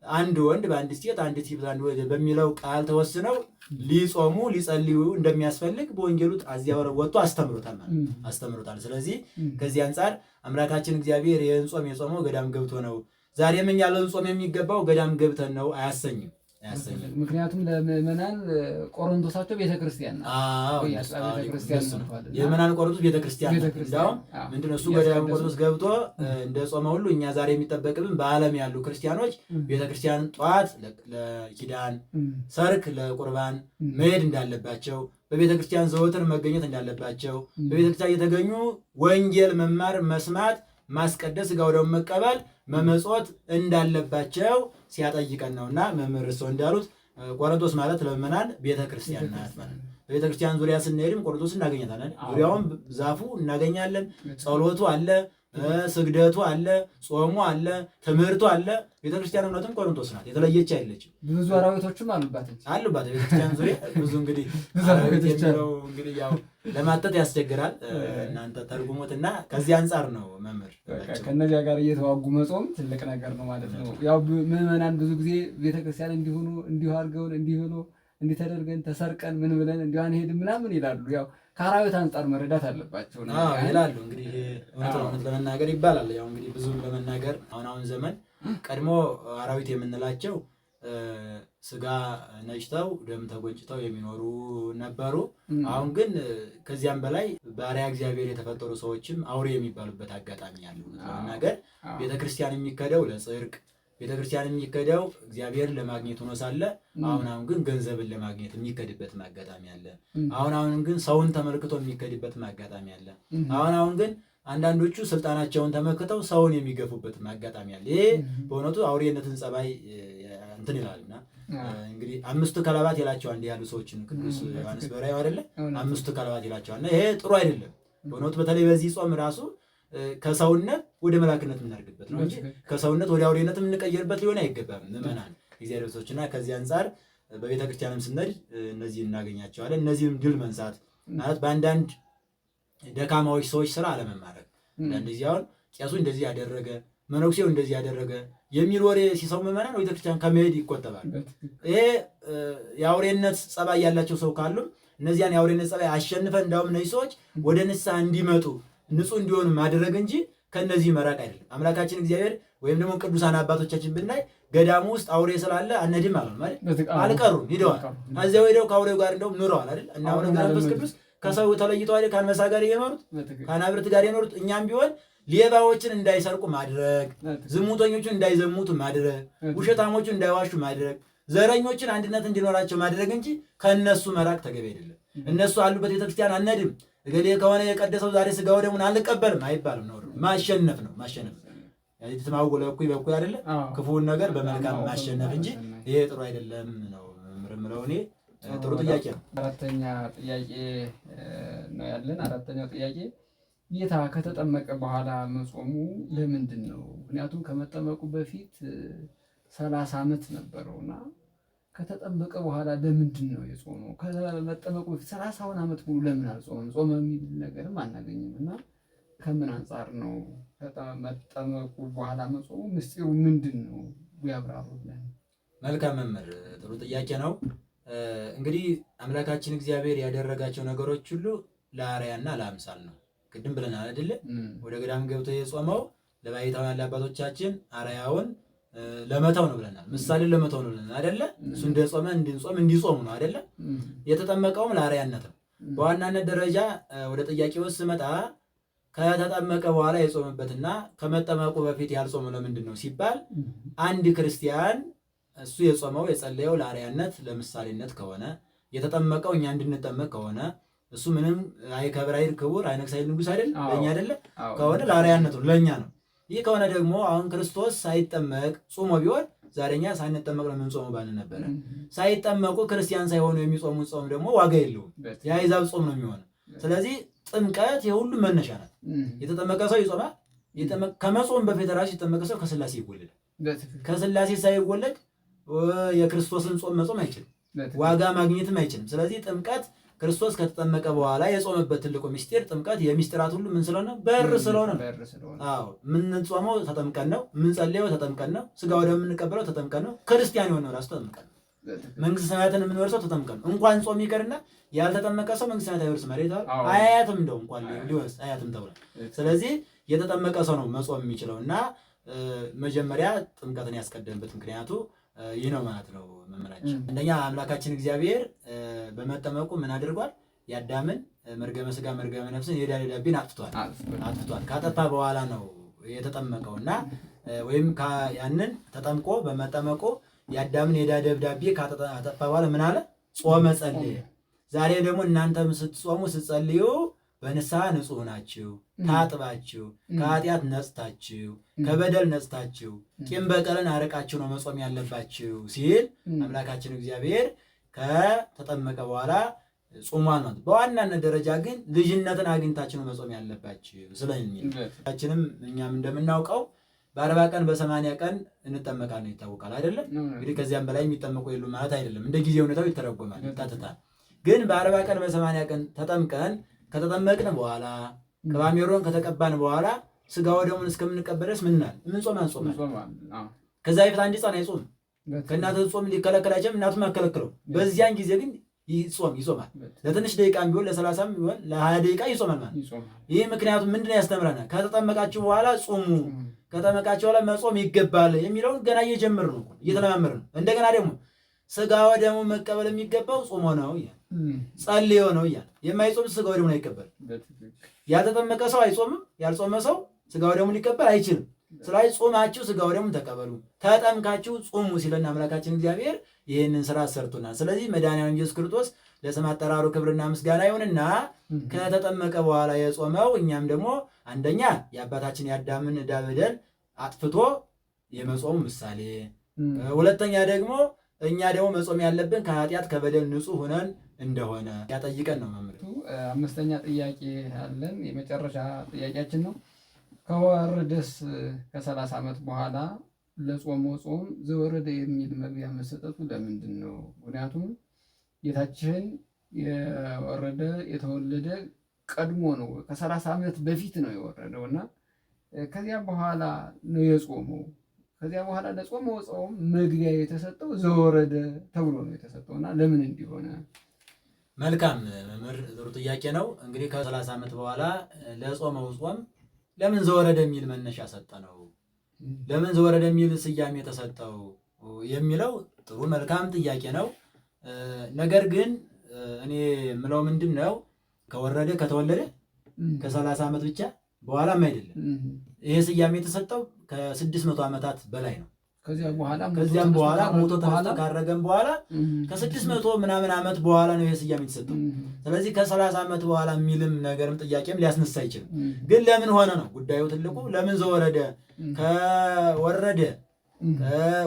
አንድ ወንድ በአንድ ሴት አንድ ሴት በአንድ ወንድ በሚለው ቃል ተወስነው ሊጾሙ ሊጸልዩ እንደሚያስፈልግ በወንጌሉ እዚያ ወጥቶ አስተምሮታል ማለት አስተምሮታል። ስለዚህ ከዚህ አንጻር አምላካችን እግዚአብሔር ይህን ጾም የጾመው ገዳም ገብቶ ነው። ዛሬም እኛ ለጾም የሚገባው ገዳም ገብተን ነው አያሰኝም። ምክንያቱም ለምዕመናን ቆሮንቶሳቸው ቤተክርስቲያን ነው። የምዕመናን ቆሮንቶስ ቤተክርስቲያን ነው። እንዲያውም ምንድነው እሱ ገዳም ቆሮንቶስ ገብቶ እንደ ጾመ ሁሉ እኛ ዛሬ የሚጠበቅብን በዓለም ያሉ ክርስቲያኖች ቤተክርስቲያን ጠዋት ለኪዳን ሰርክ ለቁርባን መሄድ እንዳለባቸው፣ በቤተክርስቲያን ዘወትር መገኘት እንዳለባቸው፣ በቤተክርስቲያን እየተገኙ ወንጌል መማር መስማት ማስቀደስ ሥጋ ወደሙን መቀበል መመጽወት እንዳለባቸው ሲያጠይቀን ነውና መምህር እርስዎ እንዳሉት ቆሮንቶስ ማለት ለምዕመናን ቤተክርስቲያን ናት ማለት ነው። በቤተክርስቲያን ዙሪያ ስንሄድም ቆሮንቶስ እናገኛታለን። ዙሪያውን ዛፉ እናገኛለን። ጸሎቱ አለ፣ ስግደቱ አለ፣ ጾሙ አለ፣ ትምህርቱ አለ። ቤተክርስቲያን እውነትም ቆሮንቶስ ናት፣ የተለየች አይደለችም። ብዙ አራዊቶችም አሉባት እንጂ አሉባት ቤተክርስቲያን ዙሪያ ብዙ እንግዲህ አራዊት የሚለው እንግዲህ ያው ለማጠጥ ያስቸግራል። እናንተ ተርጉሙትና ከዚህ አንጻር ነው መምህር። ከእነዚያ ጋር እየተዋጉ መጾም ትልቅ ነገር ነው ማለት ነው። ያው ምዕመናን ብዙ ጊዜ ቤተክርስቲያን እንዲሆኑ እንዲሁ አድርገውን እንዲህ ብሎ እንዲህ ተደርገን ተሰርቀን ምን ብለን እንዲሁ አንሄድም ምናምን ይላሉ። ያው ከአራዊት አንጻር መረዳት አለባቸው ይላሉ። እንግዲህ እውነት ለመናገር ይባላል። ያው እንግዲህ ብዙም ለመናገር አሁን አሁን ዘመን ቀድሞ አራዊት የምንላቸው ስጋ ነጭተው ደም ተጎንጭተው የሚኖሩ ነበሩ። አሁን ግን ከዚያም በላይ ባሪያ እግዚአብሔር የተፈጠሩ ሰዎችም አውሬ የሚባሉበት አጋጣሚ ያለ ለመናገር ቤተክርስቲያን የሚከደው ለጽድቅ፣ ቤተክርስቲያን የሚከደው እግዚአብሔርን ለማግኘት ሆኖ ሳለ አሁን አሁን ግን ገንዘብን ለማግኘት የሚከድበት አጋጣሚ አለ። አሁን አሁን ግን ሰውን ተመልክቶ የሚከድበት አጋጣሚ አለ። አሁን አሁን ግን አንዳንዶቹ ስልጣናቸውን ተመልክተው ሰውን የሚገፉበት አጋጣሚ አለ። ይሄ በእውነቱ አውሬነትን ጸባይ እንትን ይላልና እንግዲህ አምስቱ ከለባት ይላቸዋል እንዲህ ያሉ ሰዎችን ቅዱስ ዮሐንስ በራእዩ አይደለ? አምስቱ ከለባት ይላቸዋል። እና ይሄ ጥሩ አይደለም በእውነቱ። በተለይ በዚህ ጾም ራሱ ከሰውነት ወደ መላክነት የምናደርግበት ነው እንጂ ከሰውነት ወደ አውሬነት የምንቀየርበት ሊሆን አይገባም። ምዕመናን እግዚአብሔር ሰዎችና ከዚህ አንጻር በቤተ ክርስቲያንም ስንሄድ እነዚህ እናገኛቸዋለን። እነዚህም ድል መንሳት ማለት በአንዳንድ ደካማዎች ሰዎች ስራ አለመማረክ። አንዳንድ ጊዜ አሁን ቄሱ እንደዚህ ያደረገ መነኩሴው እንደዚህ ያደረገ የሚል ወሬ ሲሰሙ ምዕመናን ቤተክርስቲያን ከመሄድ ይቆጠባል። ይሄ የአውሬነት ጸባይ ያላቸው ሰው ካሉም እነዚያን የአውሬነት ጸባይ አሸንፈን እንዳውም እነዚህ ሰዎች ወደ ንስሐ እንዲመጡ ንጹህ እንዲሆኑ ማድረግ እንጂ ከእነዚህ መራቅ አይደለም። አምላካችን እግዚአብሔር ወይም ደግሞ ቅዱሳን አባቶቻችን ብናይ ገዳሙ ውስጥ አውሬ ስላለ አንሄድም አሉ ማለት አልቀሩም፣ ሂደዋል። ከዚያው ሄደው ከአውሬው ጋር እንደውም ኑረዋል አይደል? እና አቡነ ገብረ መንፈስ ቅዱስ ከሰው ተለይተው አይደል ከአንበሳ ጋር የኖሩት ከአናብርት ጋር የኖሩት። እኛም ቢሆን ሌባዎችን እንዳይሰርቁ ማድረግ፣ ዝሙተኞችን እንዳይዘሙቱ ማድረግ፣ ውሸታሞችን እንዳይዋሹ ማድረግ፣ ዘረኞችን አንድነት እንዲኖራቸው ማድረግ እንጂ ከእነሱ መራቅ ተገቢ አይደለም። እነሱ አሉበት ቤተክርስቲያን አንሄድም፣ እገሌ ከሆነ የቀደሰው ዛሬ ስጋ ወደሙን አንቀበልም አይባልም። ነው ማሸነፍ ነው ማሸነፍ ትማውለ እኩይ በኩይ አይደለ ክፉውን ነገር በመልካም ማሸነፍ እንጂ ይሄ ጥሩ አይደለም ነው ምርምረው። እኔ ጥሩ ጥያቄ ነው። አራተኛ ጥያቄ ነው ያለን። አራተኛው ጥያቄ ጌታ ከተጠመቀ በኋላ መጾሙ ለምንድን ነው? ምክንያቱም ከመጠመቁ በፊት 30 ዓመት ነበረውና ከተጠመቀ በኋላ ለምንድን ነው የጾመው? ከመጠመቁ በፊት 30 ዓመት ሙሉ ለምን አልጾመም? ጾመ የሚል ነገርም አናገኝም። እና ከምን አንጻር ነው ከመጠመቁ በኋላ መጾሙ? ምስጢሩ ምንድን ነው? ያብራሩልን። መልካም መምህር፣ ጥሩ ጥያቄ ነው። እንግዲህ አምላካችን እግዚአብሔር ያደረጋቸው ነገሮች ሁሉ ለአርአያና ለአምሳል ነው። ቅድም ብለናል አይደለ? ወደ ገዳም ገብቶ የጾመው ለባሕታውያን ለአባቶቻችን አርአያውን ለመተው ነው ብለናል። ምሳሌን ለመተው ነው ብለናል አይደለ? እሱ እንደጾመ እንድንጾም እንዲጾሙ ነው አይደለ? የተጠመቀውም ለአርአያነት ነው። በዋናነት ደረጃ ወደ ጥያቄው ስመጣ ከተጠመቀ በኋላ የጾመበትና ከመጠመቁ በፊት ያልጾመው ለምንድን ነው ሲባል አንድ ክርስቲያን እሱ የጾመው የጸለየው ለአርአያነት ለምሳሌነት ከሆነ፣ የተጠመቀው እኛ እንድንጠመቅ ከሆነ፣ እሱ ምንም አይከብር አይል ክቡር አይነግስ አይል ንጉስ አይደል ለእኛ አይደለ ከሆነ ለአርአያነቱ ለእኛ ነው። ይህ ከሆነ ደግሞ አሁን ክርስቶስ ሳይጠመቅ ጾሞ ቢሆን ዛሬ እኛ ሳንጠመቅ ነው የምንጾመው ባልን ነበረ። ሳይጠመቁ ክርስቲያን ሳይሆኑ የሚጾሙ ጾም ደግሞ ዋጋ የለውም፣ የአሕዛብ ጾም ነው የሚሆነው። ስለዚህ ጥምቀት የሁሉም መነሻ ናት። የተጠመቀ ሰው ይጾማል። ከመጾም በፊት ራሱ የተጠመቀ ሰው ከስላሴ ይወለዳል። ከስላሴ ሳይወለድ የክርስቶስን ጾም መጾም አይችልም፣ ዋጋ ማግኘትም አይችልም። ስለዚህ ጥምቀት ክርስቶስ ከተጠመቀ በኋላ የጾመበት ትልቁ ምስጢር ጥምቀት የሚስጢራት ሁሉ ምን ስለሆነ በር ስለሆነ ነው። አዎ የምንጾመው ተጠምቀን ነው፣ የምንጸልየው ተጠምቀን ነው፣ ስጋ ወደ የምንቀበለው ተጠምቀን ነው፣ ክርስቲያን የሆነው ራሱ ተጠምቀን ነው። መንግስተ ሰማያትን የምንወርሰው ተጠምቀን ነው። እንኳን ጾም ይቅርና ያልተጠመቀ ሰው መንግስተ ሰማያት አይወርስም አይደል? አያትም እንደው እንኳን ሊወርስ አያትም ተብሏል። ስለዚህ የተጠመቀ ሰው ነው መጾም የሚችለው እና መጀመሪያ ጥምቀትን ያስቀደምበት ምክንያቱ ይህ ነው ማለት ነው። መምህራችን አንደኛ አምላካችን እግዚአብሔር በመጠመቁ ምን አድርጓል? የአዳምን መርገመ ስጋ መርገመ ነፍስን የዕዳ ደብዳቤን አጥፍቷል አጥፍቷል። ካጠፋ በኋላ ነው የተጠመቀው እና ወይም ያንን ተጠምቆ በመጠመቁ የአዳምን የዕዳ ደብዳቤ ካጠፋ በኋላ ምን አለ? ጾመ ጸልየ። ዛሬ ደግሞ እናንተም ስትጾሙ ስትጸልዩ በንስሐ ንጹሕ ናችሁ፣ ታጥባችሁ፣ ከኃጢአት ነጽታችሁ፣ ከበደል ነጽታችሁ፣ ቂም በቀልን አርቃችሁ ነው መጾም ያለባችሁ ሲል አምላካችን እግዚአብሔር ከተጠመቀ በኋላ ጾሟል ማለት። በዋናነት ደረጃ ግን ልጅነትን አግኝታችሁ ነው መጾም ያለባችሁ ስለሚል ችንም እኛም እንደምናውቀው በ40 ቀን በ80 ቀን እንጠመቃለን ይታወቃል አይደለም። እንግዲህ ከዚያም በላይ የሚጠመቁ የሉም ማለት አይደለም። እንደ ጊዜ ሁኔታው ይተረጎማል፣ ይታተታል። ግን በ40 ቀን በ80 ቀን ተጠምቀን ከተጠመቅን በኋላ ቅባ ሜሮን ከተቀባን በኋላ ስጋ ወደሙን እስከምንቀበል ድረስ ምን እናል ምን ጾም አንጾም። ከዛ በፊት አንድ ሕፃን አይጾም። ከእናቱ ጾም ሊከለከል አይችልም። እናቱም አከለክለው። በዚያን ጊዜ ግን ይጾም ይጾማል። ለትንሽ ደቂቃም ቢሆን ለ30ም ቢሆን ለ20 ደቂቃ ይጾማል ማለት። ይህ ምክንያቱም ምንድን ያስተምረናል? ከተጠመቃችሁ በኋላ ጹሙ፣ ከተጠመቃችሁ በኋላ መጾም ይገባል የሚለውን ገና እየጀመርን ነው፣ እየተለማመርን ነው። እንደገና ደግሞ ስጋ ወደሙ መቀበል የሚገባው ጾሞ ነው እያለ ጸልዮ ነው እያለ የማይጾም ስጋ ወደሙን አይቀበልም። ያልተጠመቀ ሰው አይጾምም። ያልጾመ ሰው ስጋ ወደሙን ሊቀበል አይችልም። ስለዚህ ጾማችሁ ስጋ ወደሙን ተቀበሉ፣ ተጠምካችሁ ጹሙ ሲለን አምላካችን እግዚአብሔር ይህንን ስራ ሰርቶናል። ስለዚህ መድኃኒዓለም ኢየሱስ ክርስቶስ ለስም አጠራሩ ክብርና ምስጋና ይሁንና ከተጠመቀ በኋላ የጾመው እኛም ደግሞ አንደኛ የአባታችን የአዳምን ዕዳ በደል አጥፍቶ የመጾሙ ምሳሌ፣ ሁለተኛ ደግሞ እኛ ደግሞ መጾም ያለብን ከኃጢአት ከበደል ንጹሕ ሆነን እንደሆነ ያጠይቀን ነው። መምህር አምስተኛ ጥያቄ አለን። የመጨረሻ ጥያቄያችን ነው። ከወረደስ ከ30 ዓመት በኋላ ለጾመው ጾም ዘወረደ የሚል መግቢያ መሰጠቱ ለምንድን ነው? ምክንያቱም ጌታችን የወረደ የተወለደ ቀድሞ ነው፣ ከ30 ዓመት በፊት ነው የወረደው እና ከዚያ በኋላ ነው የጾመው። ከዚያ በኋላ ለጾመው ጾም መግቢያ የተሰጠው ዘወረደ ተብሎ ነው የተሰጠው እና ለምን እንዲሆነ? መልካም መምህር፣ ጥሩ ጥያቄ ነው። እንግዲህ ከ30 ዓመት በኋላ ለጾመው ጾም ለምን ዘወረደ የሚል መነሻ ሰጠ ነው? ለምን ዘወረደ የሚል ስያሜ ተሰጠው የሚለው ጥሩ መልካም ጥያቄ ነው። ነገር ግን እኔ የምለው ምንድን ነው ከወረደ ከተወለደ ከ30 ዓመት ብቻ በኋላም አይደለም። ይሄ ስያሜ የተሰጠው ከ600 ዓመታት በላይ ነው። ከዚያም በኋላ ሞቶ ተነስቶ ካረገም በኋላ ከ600 ምናምን ዓመት በኋላ ነው ይሄ ስያሜ የተሰጠው። ስለዚህ ከ30 ዓመት በኋላ የሚልም ነገርም ጥያቄም ሊያስነሳ አይችልም። ግን ለምን ሆነ ነው ጉዳዩ ትልቁ። ለምን ዘወረደ ከወረደ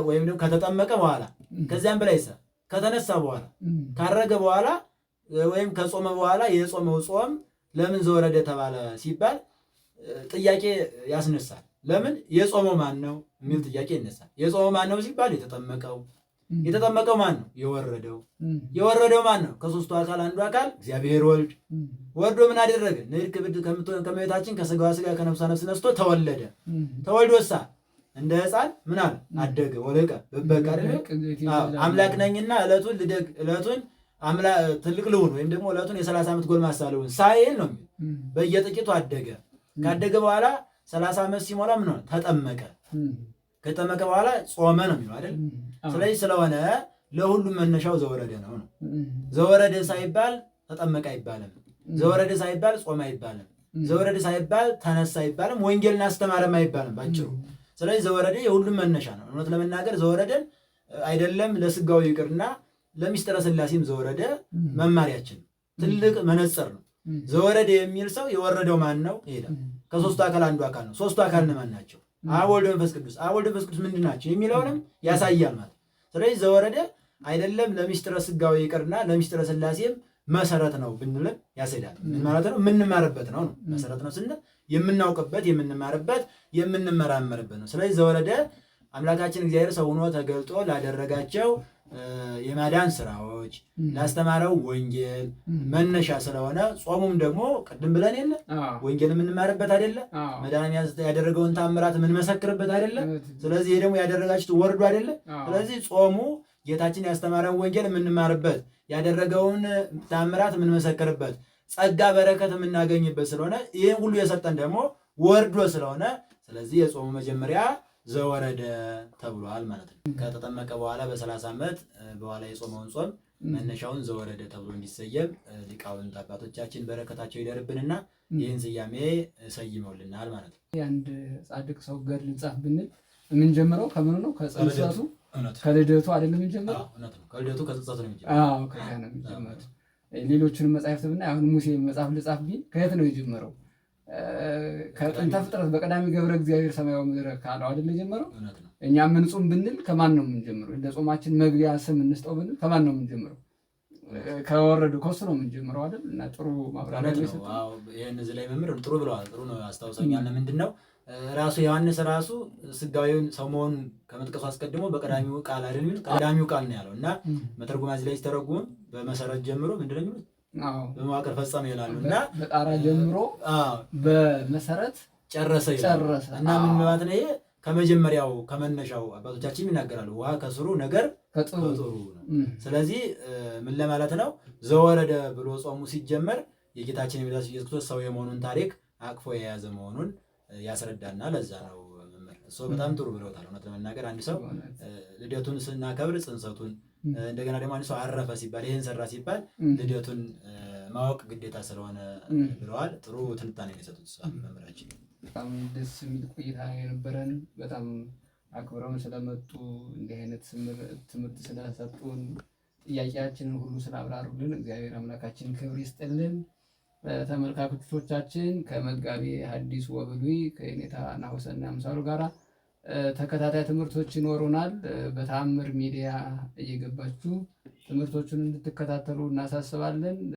ወይም ደግሞ ከተጠመቀ በኋላ ከዚያም በላይ ከተነሳ በኋላ ካረገ በኋላ ወይም ከጾመ በኋላ የጾመው ጾም ለምን ዘወረደ ተባለ ሲባል ጥያቄ ያስነሳል። ለምን የጾመው ማን ነው የሚል ጥያቄ ይነሳል። የጾመው ማን ነው ሲባል የተጠመቀው የተጠመቀው ማን ነው? የወረደው የወረደው ማን ነው? ከሶስቱ አካል አንዱ አካል እግዚአብሔር ወልድ ወርዶ ምን አደረገ? ንድ ክብድ ከምትሆን ከእመቤታችን ከሥጋዋ ሥጋ ከነፍሷ ነፍስ ነስቶ ተወለደ። ተወልዶሳ እንደ ሕፃን ምን አለ? አደገ፣ ወለቀ፣ በበቃ አይደል? አምላክ ነኝና ዕለቱን ልደግ ዕለቱን ትልቅ ልሁን ወይም ደግሞ ዕለቱን የ30 ዓመት ጎልማሳ ልሁን ሳይል ነው የሚል በየጥቂቱ አደገ። ካደገ በኋላ 30 ዓመት ሲሞላ ምን ሆነ? ተጠመቀ። ከተጠመቀ በኋላ ጾመ ነው የሚለው አይደል? ስለዚህ ስለሆነ ለሁሉም መነሻው ዘወረደ ነው ነው። ዘወረደ ሳይባል ተጠመቀ አይባልም። ዘወረደ ሳይባል ጾመ አይባልም። ዘወረደ ሳይባል ተነሳ አይባልም። ወንጌልን አስተማረም አይባልም ባጭሩ። ስለዚህ ዘወረደ የሁሉም መነሻ ነው። እውነት ለመናገር ዘወረደን አይደለም ለስጋዊ ይቅርና ለሚስጥረ ሥላሴም ዘወረደ መማሪያችን ትልቅ መነጽር ነው። ዘወረደ የሚል ሰው የወረደው ማን ነው ይሄዳል። ከሶስቱ አካል አንዱ አካል ነው። ሶስቱ አካል እነማን ናቸው? አብ ወልድ መንፈስ ቅዱስ። አብ ወልድ መንፈስ ቅዱስ ምንድን ናቸው የሚለውንም ያሳያል ማለት። ስለዚህ ዘወረደ አይደለም ለሚስጥረ ስጋዊ ይቅርና ለሚስጥረ ሥላሴም መሰረት ነው ብንልም ያስሄዳል። ምን ማለት ነው? የምንማርበት ነው ነው መሰረት ነው ስንል የምናውቅበት፣ የምንማርበት፣ የምንመራመርበት ነው። ስለዚህ ዘወረደ አምላካችን እግዚአብሔር ሰው ሆኖ ተገልጦ ላደረጋቸው የማዳን ስራዎች ላስተማረው ወንጌል መነሻ ስለሆነ ጾሙም ደግሞ ቅድም ብለን የለ ወንጌል የምንማርበት አይደለ? መዳን ያደረገውን ታምራት የምንመሰክርበት አይደለ? ስለዚህ ይሄ ደግሞ ያደረጋችሁት ወርዶ አይደለ? ስለዚህ ጾሙ ጌታችን ያስተማረውን ወንጌል የምንማርበት፣ ያደረገውን ታምራት የምንመሰክርበት፣ ጸጋ በረከት የምናገኝበት ስለሆነ ይህን ሁሉ የሰጠን ደግሞ ወርዶ ስለሆነ ስለዚህ የጾሙ መጀመሪያ ዘወረደ ተብሏል ማለት ነው። ከተጠመቀ በኋላ በ30 ዓመት በኋላ የጾመውን ጾም መነሻውን ዘወረደ ተብሎ እንዲሰየም ሊቃውንት አባቶቻችን በረከታቸው ይደርብንና ይህን ስያሜ ሰይመውልናል ማለት ነው። የአንድ ጻድቅ ሰው ገድል ጻፍ ብንል የምንጀምረው ከምኑ ነው? ከጽንሰቱ ከልደቱ አይደለም የምንጀምረው? ከልደቱ ከጽንሰቱ ነው የሚጀምረው። አዎ ከዚያ ነው የሚጀምረው። ሌሎቹንም መጻሕፍት ብናይ አሁን ሙሴ መጽሐፍ ልጻፍ ቢል ከየት ነው የጀመረው? ከጥንተ ፍጥረት በቀዳሚ ገብረ እግዚአብሔር ሰማያዊ ምድረ ካለው አይደል የጀመረው? እኛ ምንጹም ብንል ከማን ነው የምንጀምረው? ለጾማችን መግቢያ ስም እንስጠው ብንል ከማን ነው የምንጀምረው? ከወረዱ ከሱ ነው የምንጀምረው አይደል? እና ጥሩ ማብራሪያ ነው። ይህን እዚህ ላይ መምህር ጥሩ ብለዋል። ጥሩ ነው አስታውሰኛል። ምንድን ነው ራሱ ዮሐንስ ራሱ ስጋዊውን ሰው መሆኑን ከመጥቀሱ አስቀድሞ በቀዳሚው ቃል አይደል የሚሉት፣ ቀዳሚው ቃል ነው ያለው እና መተርጉማን እዚህ ላይ ሲተረጉም በመሰረት ጀምሮ ምንድን ነው የሚሉት በመዋቅር ፈጸመ ይላሉ እና በጣራ ጀምሮ በመሰረት ጨረሰ ይላሉ እና ምን ማለት ነው ይሄ? ከመጀመሪያው ከመነሻው አባቶቻችን ይናገራሉ። ውሃ ከስሩ ነገር ከጥሩ ነው። ስለዚህ ምን ለማለት ነው ዘወረደ ብሎ ጾሙ ሲጀመር የጌታችን የመድኃኒታችን ኢየሱስ ክርስቶስ ሰው የመሆኑን ታሪክ አቅፎ የያዘ መሆኑን ያስረዳና ለዛ ነው መምህር እሱ በጣም ጥሩ ብለውታል። እውነት ለመናገር አንድ ሰው ልደቱን ስናከብር ጽንሰቱን፣ እንደገና ደግሞ አንድ ሰው አረፈ ሲባል ይህን ሰራ ሲባል ልደቱን ማወቅ ግዴታ ስለሆነ ብለዋል። ጥሩ ትንታኔ ነው የሰጡት መምህራችን። በጣም ደስ የሚል ቆይታ የነበረን፣ በጣም አክብረውን ስለመጡ፣ እንዲህ አይነት ትምህርት ስለሰጡን፣ ጥያቄያችንን ሁሉ ስላብራሩልን እግዚአብሔር አምላካችን ክብር ይስጥልን። ተመልካቾቻችን ከመጋቤ ሐዲስ ወብሉይ ከየኔታ ናሁሰናይ አምሳሉ ጋራ ተከታታይ ትምህርቶች ይኖሩናል። በተአምር ሚዲያ እየገባችሁ ትምህርቶቹን እንድትከታተሉ እናሳስባለን።